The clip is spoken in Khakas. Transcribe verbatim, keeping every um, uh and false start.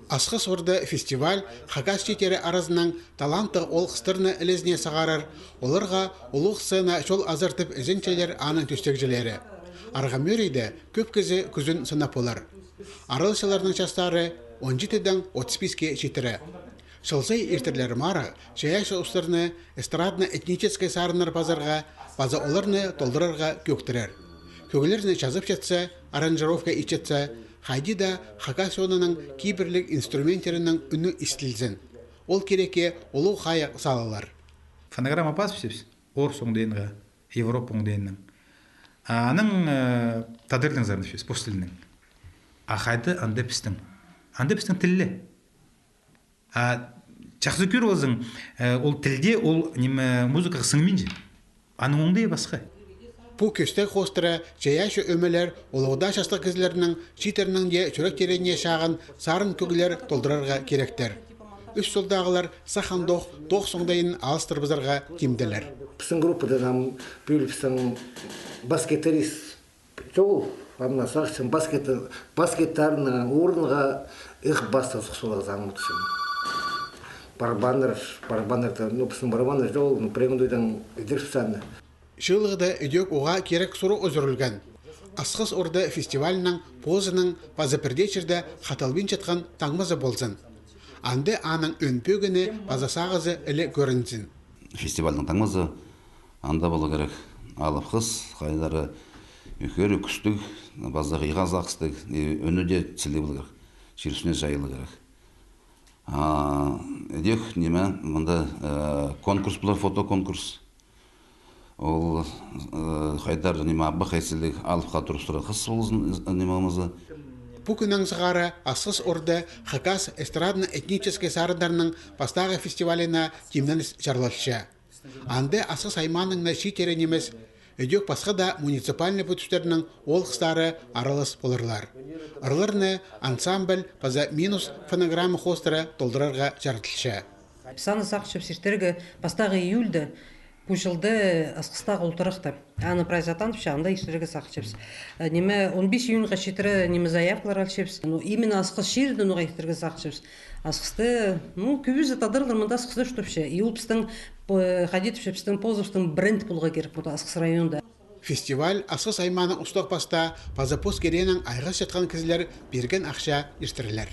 Асхыс орда фестиваль хакас чииттері аразынаң таланттығ оол-хыстарны ілезіне сығарар, оларға улуғ сцена чол азартып ізенчелер аның тӧстегҷілері. Арғамӧрейде кӧп кізі кӱзін сынап полар. Араласчыларның частары он читідең отыс писке читіре. Чыл сай иртірлер марығ чайаачы устарны эстрадно-этническай сарыннар пазарға паза оларны толдырарға кӧӧктірер. Кӧглерні чазапчатса, аранжировка итчетсе, хайди даа хакас чонының кибірліг инструменттерінің ӱні истілзін. Ол кирекке улуғ хайығ салалар. Фонограмма пазыбысчабыс орыс оңдайынға, Европа оңдайынаң. А анаң, э, тадарларның сарынын итчебіс, пос тілінең. А хайда анда пістің? Анда пістің тіл ле. А чахсы кӧр ползаң, э, ол тілде ол, ниме, музыкаға сыңминча. Аның оңдайы пасха. Пу кӧстег хоостыра чайаачы ӧмелер улуғ даа частығ кізілернің, чииттернің дее чӱректеріне чағын сарын кӧглер толдырарға киректер. Ӱс чолдағылар сах андох тоғыс оңдайын алыстырыбызарға тимделер. Пістің группада там пӱӱл пістің бас-гитарист чоғыл, ам на сағынчам, бас-гита-, бас-гитараның орнына эх, бас та сох соларға сағынчам. Барабаннар, барабаннар та, ну, пістің барабаннар чоғыл, ну, пірее оңдайдаң ідерібіс аны. Чыылығда ідӧк уғаа кирек сурығ ӱзӱрілген. Асхыс орда фестивальның позының паза пірдее чирде хаталбинчатхан таңмазы ползын. Анда аның ӧӧн пӧгіні паза сағызы іле кӧрінзін. Фестивальның таңмазы анда поларға кирек. Алып хыс, хайдағ-да ӧкер, кӱстіг, паза игі сағыстығ, и ӧӧні дее сіліг поларға кирек. Чир ӱстӱне чайыларға кирек. А ідӧк, ниме, мында, э, конкурс полар, фотоконкурс. Ол, э, хайдар, ниме, абахай сіліг алып хатыр устыра хыс ползын, э, нимемізі. Пу кӱннең сығара Асхыс орда хакас эстрадно-этническай сарыннарның пастағы фестиваліне тимненіс чарлалча. Анда Асхыс аймааның на чииттері нимес, ідӧк пасха даа муниципальный пӱдістернің оол-хыстары аралас поларлар. Ырларны ансамбль паза «Минус» фонограмма хоостыра толдырарға чаратылча. Піс аны сағынчабыс иртерге пастағы июльда, пу чылда Асхыстағы Ултырахта. Аны прайзы аттанча, анда иртерге сағынчабыс. Э, ниме, он пис июньға читіре, ниме, заявкалар алчабыс. Ну, именно Асхыс чирде ноға иртерге сағынчабыс. Асхыста, ну, кӧбізі тадарлар мында Асхыста чуртапча. И ол пістің, п-, хайди тіпче, пістің позыбыстың бренд поларға кирек, мында Асхыс районда. Фестиваль Асхыс аймааның устағ-пастаа паза пос киреенең айғасчатхан кізілер пирген ахчаа иртірлер.